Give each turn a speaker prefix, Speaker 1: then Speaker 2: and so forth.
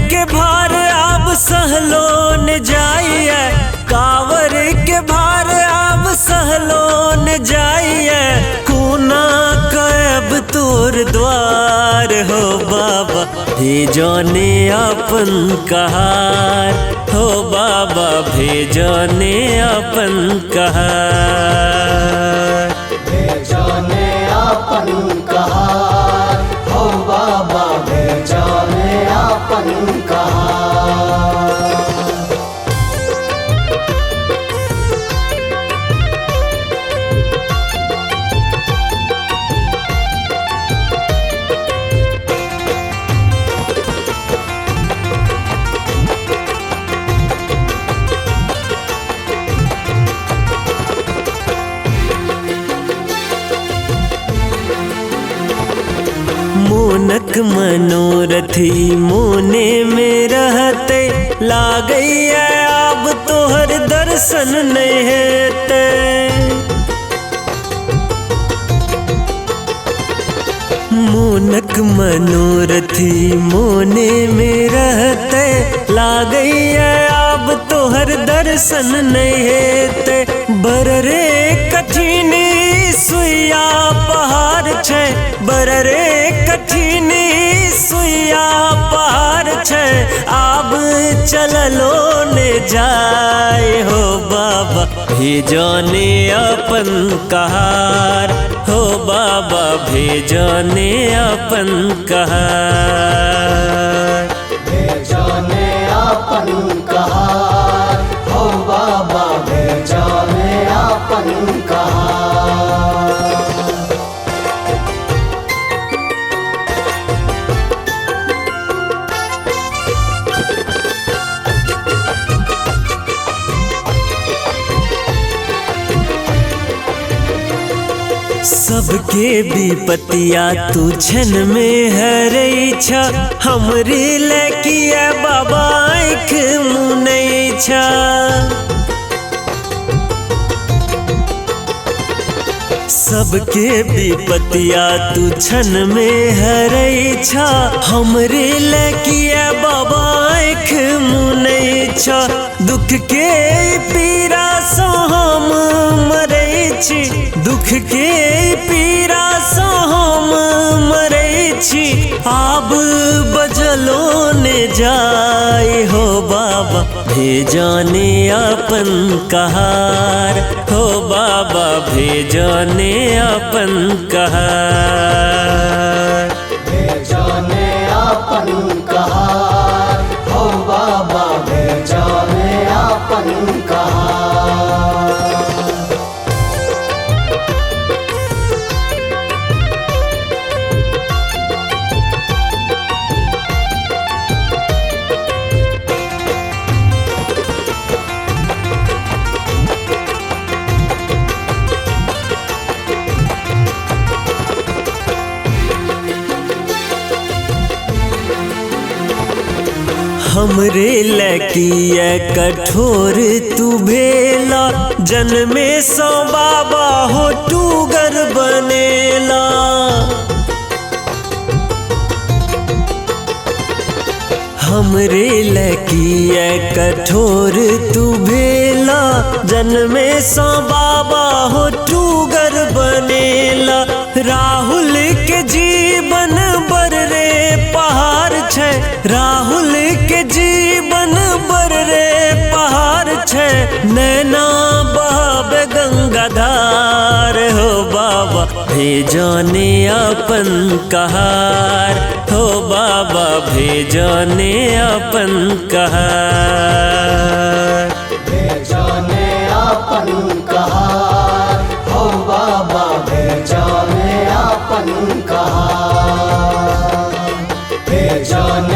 Speaker 1: के भार आब सहलो न जाइए, कांवर के भार आब सहलो न जाइए। कोना कब तोर द्वार हो बाबा भेजने अपन कहार, हो बाबा भेजने अपन कहार।
Speaker 2: भेजने अपन कहार, हो बाबा भेजने अपन कहार।
Speaker 1: मोनक मनोरथी मोने में रहते, लागैया अब तोहर दर्शन नहीं हेते। मोनक मनोरथी मोने में रहते, लागैया अब तोहर दर्शन नहीं हेते। बररे कठिन सुइया पहाड़ छै, बररे कठिन सुइया पहाड़ छै। आब चललो ने जाय हो बाबा भेजने अपन कहार, हो बाबा भेजने अपन कहार।
Speaker 2: भेजने अपन कहार, हो बाबा भेजने अपन कहार।
Speaker 1: सबके विपतिया तू क्षण में हरै छ, हमरे लकिया बाबा आँख मुनै छ। सबके विपतिया तू क्षण में हरै छ, हमरे लकिया बाबा आँख मुनै छ। दुख के पीड़ा सँ हम मरै छी, दुख के पीड़ा सँ हम मरै छी। आब बजलो ने जाय हो बाबा भेजने अपन कहार, हो बाबा भेजने अपन कहार।
Speaker 2: भेजने अपन कहार, हो बाबा भेजने अपन कहार।
Speaker 1: हमरे लकिया कठोर तू भेला, जन्मे सो बाबा हो टूगर बनेला। हमरे लकिया कठोर तू भेला, जन्मे सो बाबा हो टूगर बनेला। राहुल के जीवन बररे पहाड़ छै, राहुल के जीवन बररे पहाड़ छै। नैना बहावे गंगाधार, हो बाबा भेजने अपन कहार, हो बाबा भेजने अपन कहार।
Speaker 2: भेजने अपन कहार, हो बाबा भेजने अपन कहार। भेजने